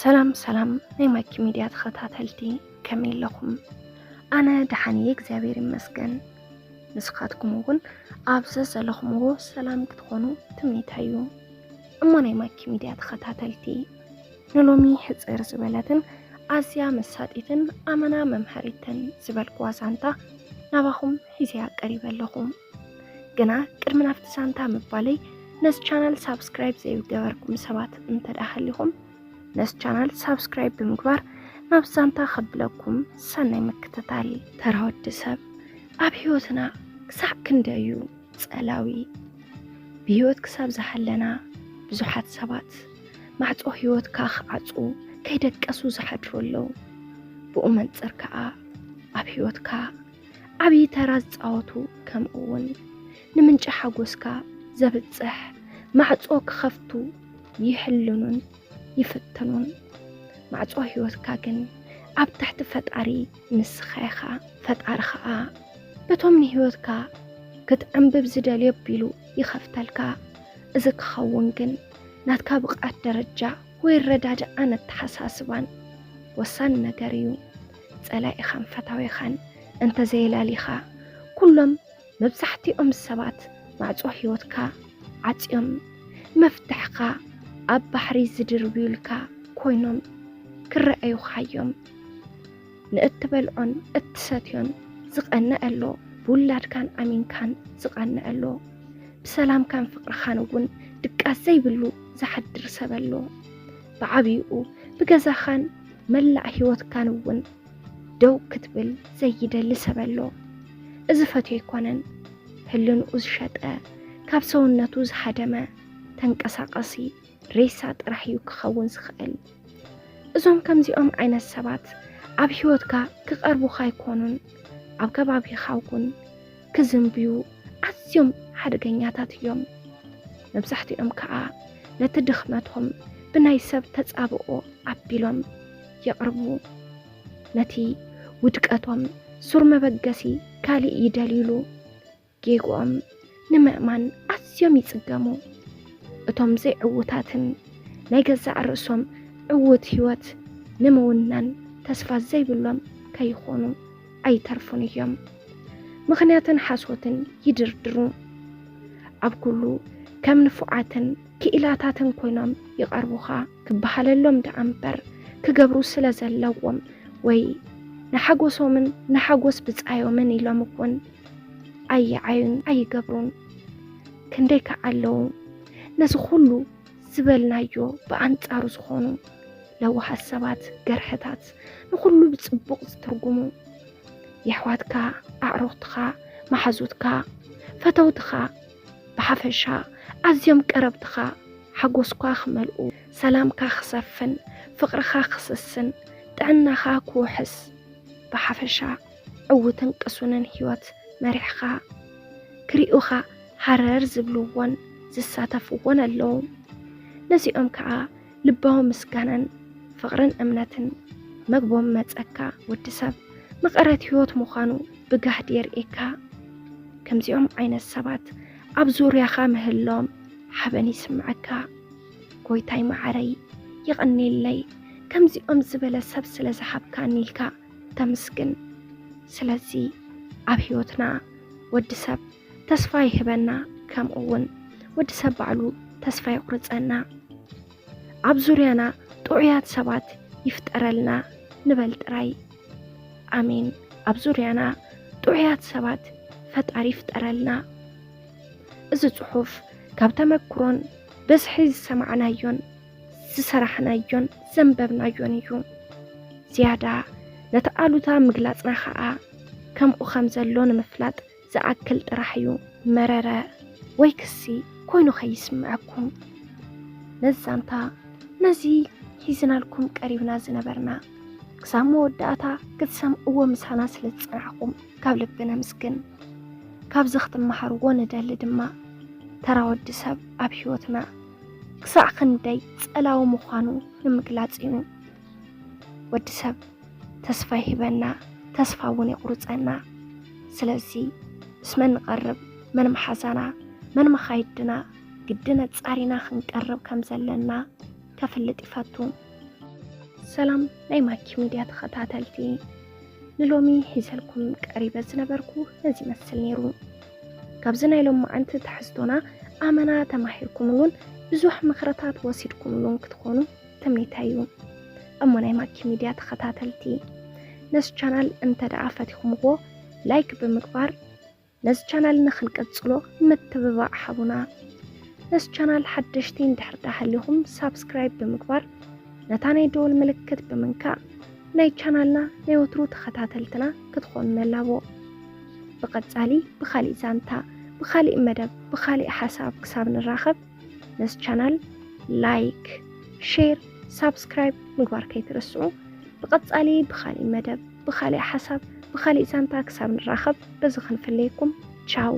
ሰላም ሰላም ናይ ማኪ ሚድያ ተኸታተልቲ፣ ከመይ ኣለኹም? ኣነ ደሓን እየ እግዚኣብሔር ይመስገን። ንስኻትኩም እውን ኣብ ዘዘለኹምዎ ሰላም ክትኾኑ ትምኒተይ እዩ። እሞ ናይ ማኪ ሚድያ ተኸታተልቲ፣ ንሎሚ ሕፅር ዝበለትን ኣዝያ መሳጢትን ኣመና መምሃሪትን ዝበልኩዋ ዛንታ ናባኹም ሒዘያ ቀሪበ ኣለኹ። ግና ቅድሚ ናብቲ ዛንታ ምባለይ፣ ነዚ ቻናል ሳብስክራይብ ዘይገበርኩም ሰባት እንተደኣ ሃሊኹም፣ ነዚ ቻናል ሳብስክራይብ ብምግባር ናብ ዛንታ ከብለኩም ሰናይ ምክትታል። ተራ ወዲ ሰብ ኣብ ህይወትና ክሳዕ ክንደይ እዩ ጸላዊ? ብህይወት ክሳብ ዝሃለና ብዙሓት ሰባት ማዕጾ ህይወትካ ክዓጹ ከይደቀሱ ዝሓድሩ ኣለዉ። ብኡ መንጽር ከኣ ኣብ ህይወትካ ዓብዪ ተራ ዝጻወቱ፣ ከምኡ እውን ንምንጪ ሓጎስካ ዘብጽሕ ማዕጾ ክኸፍቱ ይሕልኑን ይፍትኑን። ማዕጾ ህይወትካ ግን ኣብ ትሕቲ ፈጣሪ ንስኻ ኢኻ። ፈጣሪ ኸኣ በቶም ንህይወትካ ክትዕንብብ ዝደልዮ ኣቢሉ ይኸፍተልካ። እዚ ክኸውን ግን ናትካ ብቕዓት ደረጃ ወይ ኣረዳድኣን ኣተሓሳስባን ወሳኒ ነገር እዩ። ጸላኢኻን ፈታዊኻን እንተዘየላሊኻ፣ ኩሎም መብዛሕትኦም ሰባት ማዕጾ ህይወትካ ዓጽዮም፣ መፍትሕኻ ኣብ ባሕሪ ዝድርብዩልካ ኮይኖም ክረኣዩኻ እዮም። ንእትበልዖን እትሰትዮን ዝቐንእ ኣሎ፣ ብውላድካን ኣሚንካን ዝቐንእ ኣሎ፣ ብሰላምካን ፍቕርኻን እውን ድቃስ ዘይብሉ ዝሓድር ሰብ ኣሎ። ብዓብይኡ ብገዛኻን መላእ ህይወትካን እውን ደው ክትብል ዘይደሊ ሰብ ኣሎ። እዚ ፈትዮ ኣይኮነን፣ ህልንኡ ዝሸጠ፣ ካብ ሰውነቱ ዝሃደመ ተንቀሳቐሲ ሬሳ ጥራሕ እዩ ክኸውን ዝኽእል። እዞም ከምዚኦም ዓይነት ሰባት ኣብ ህይወትካ ክቐርቡኻ ኣይኮኑን፣ ኣብ ከባቢኻ እውን ክዝንብዩ ኣዝዮም ሓደገኛታት እዮም። መብዛሕትኦም ከኣ ነቲ ድኽመቶም ብናይ ሰብ ተጻብኦ ኣቢሎም የቕርቡ። ነቲ ውድቀቶም ሱር መበገሲ ካልእ ይደልዩሉ። ጌግኦም ንምእማን ኣዝዮም ይጽገሙ። እቶም ዘይዕዉታትን ናይ ገዛእ ርእሶም ዕዉት ህይወት ንምውናን ተስፋ ዘይብሎም ከይኾኑ ኣይተርፉን እዮም። ምኽንያትን ሓሶትን ይድርድሩ። ኣብ ኩሉ ከም ንፉዓትን ክኢላታትን ኮይኖም ይቐርቡኻ። ክበሃለሎም ደኣ እምበር ክገብሩ ስለ ዘለዎም ወይ ንሓጎሶምን ንሓጎስ ብጻዮምን ኢሎም እውን ኣይዓዩን ኣይገብሩን። ክንደይ ከኣ ኣለዉ ነዚ ኩሉ ዝበልናዮ ብኣንጻሩ ዝኾኑ ለዋሃት ሰባት፣ ገርሕታት ንኹሉ ብጽቡቕ ዝትርጉሙ። የሕዋትካ፣ ኣዕሩኽትኻ፣ መሓዙትካ፣ ፈተውትኻ፣ ብሓፈሻ ኣዝዮም ቀረብትኻ ሓጎስኳ ክመልኡ፣ ሰላምካ ክሰፍን፣ ፍቕርኻ ክስስን፣ ጥዕናኻ ክውሕስ፣ ብሓፈሻ ዕዉትን ቅሱንን ህይወት መሪሕኻ ክርእዩኻ ሃረር ዝብልዎን ዝሳተፍዎን ኣለዉ። ነዚኦም ከኣ ልባዊ ምስጋናን ፍቕርን እምነትን መግቦም መጸካ። ወዲ ሰብ መቐረት ህይወት ምዃኑ ብጋህዲ የርእየካ። ከምዚኦም ዓይነት ሰባት ኣብ ዙርያኻ ምህሎም ሓበን ይስምዐካ። ጎይታይ መዓረይ፣ የቐንየለይ፣ ከምዚኦም ዝበለ ሰብ ስለ ዝሃብካኒ ኢልካ ተመስግን። ስለዚ ኣብ ህይወትና ወዲ ሰብ ተስፋ ይህበና፣ ከምኡ እውን ወዲ ሰብ ባዕሉ ተስፋ ይቑርጸና። ኣብ ዙርያና ጥዑያት ሰባት ይፍጠረልና ንበል ጥራይ። ኣሜን። ኣብ ዙርያና ጥዑያት ሰባት ፈጣሪ ይፍጠረልና። እዚ ጽሑፍ ካብ ተመክሮን ብዝሒ ዝሰማዕናዮን ዝሰራሕናዮን ዘንበብናዮን እዩ። ዝያዳ ነቲ ኣሉታ ምግላጽና ኸኣ ከምኡ ከም ዘሎ ንምፍላጥ ዝኣክል ጥራሕ እዩ። መረረ ወይ ክሲ ኮይኑ ከይስምዐኩም። ነዚ ዛንታ ነዚ ሒዝናልኩም ቀሪብና ዝነበርና፣ ክሳብ መወዳእታ ክትሰምዕዎ ምሳና ስለ ዝጸናሕኩም ካብ ልቢ ነመስግን። ካብዚ ክትመሃርዎ ንደሊ ድማ፣ ተራ ወዲ ሰብ ኣብ ህይወትና ክሳዕ ክንደይ ጸላዊ ምዃኑ ንምግላጽ እዩ። ወዲ ሰብ ተስፋ ይህበና፣ ተስፋ እውን የቑርጸና። ስለዚ ምስ መን ንቐርብ፣ መን መሓዛና፣ መን መኻይድና፣ ግድን ኣጻሪና ክንቀርብ ከም ዘለና ከፍልጥ ይፈቱ። ሰላም ናይ ማኪ ሚድያ ተኸታተልቲ፣ ንሎሚ ሒዘልኩም ቀሪበ ዝነበርኩ ነዚ ይመስል ነይሩ። ካብዚ ናይ ሎማዓንቲ ትሕዝቶና ኣመና ተማሂርኩምሉን ብዙሕ ምኽርታት ወሲድኩምሉን ክትኾኑ ትምኒተይ እዩ። እሞ ናይ ማኪ ሚድያ ተኸታተልቲ፣ ነዚ ቻናል እንተ ደኣ ፈቲኹምዎ ላይክ ብምግባር ነዚ ቻናል ንኽንቀጽሎ ምትብባዕ ሃቡና። ነዚ ቻናል ሓደሽቲ እንድሕር ደኣ ሃሊኹም ሳብስክራይብ ብምግባር ነታ ናይ ደወል ምልክት ብምንካእ ናይ ቻናልና ናይ ወትሩ ተኸታተልትና ክትኾኑ ንላቦ። ብቐጻሊ ብኻሊእ ዛንታ፣ ብኻሊእ መደብ፣ ብኻሊእ ሓሳብ ክሳብ ንራኸብ ነዚ ቻናል ላይክ፣ ሼር፣ ሳብስክራይብ ምግባር ከይትረስዑ። ብቐጻሊ ብኻሊእ መደብ፣ ብኻሊእ ሓሳብ፣ ብኻሊእ ዛንታ ክሳብ ንራኸብ በዚ ክንፍለየኩም። ቻው።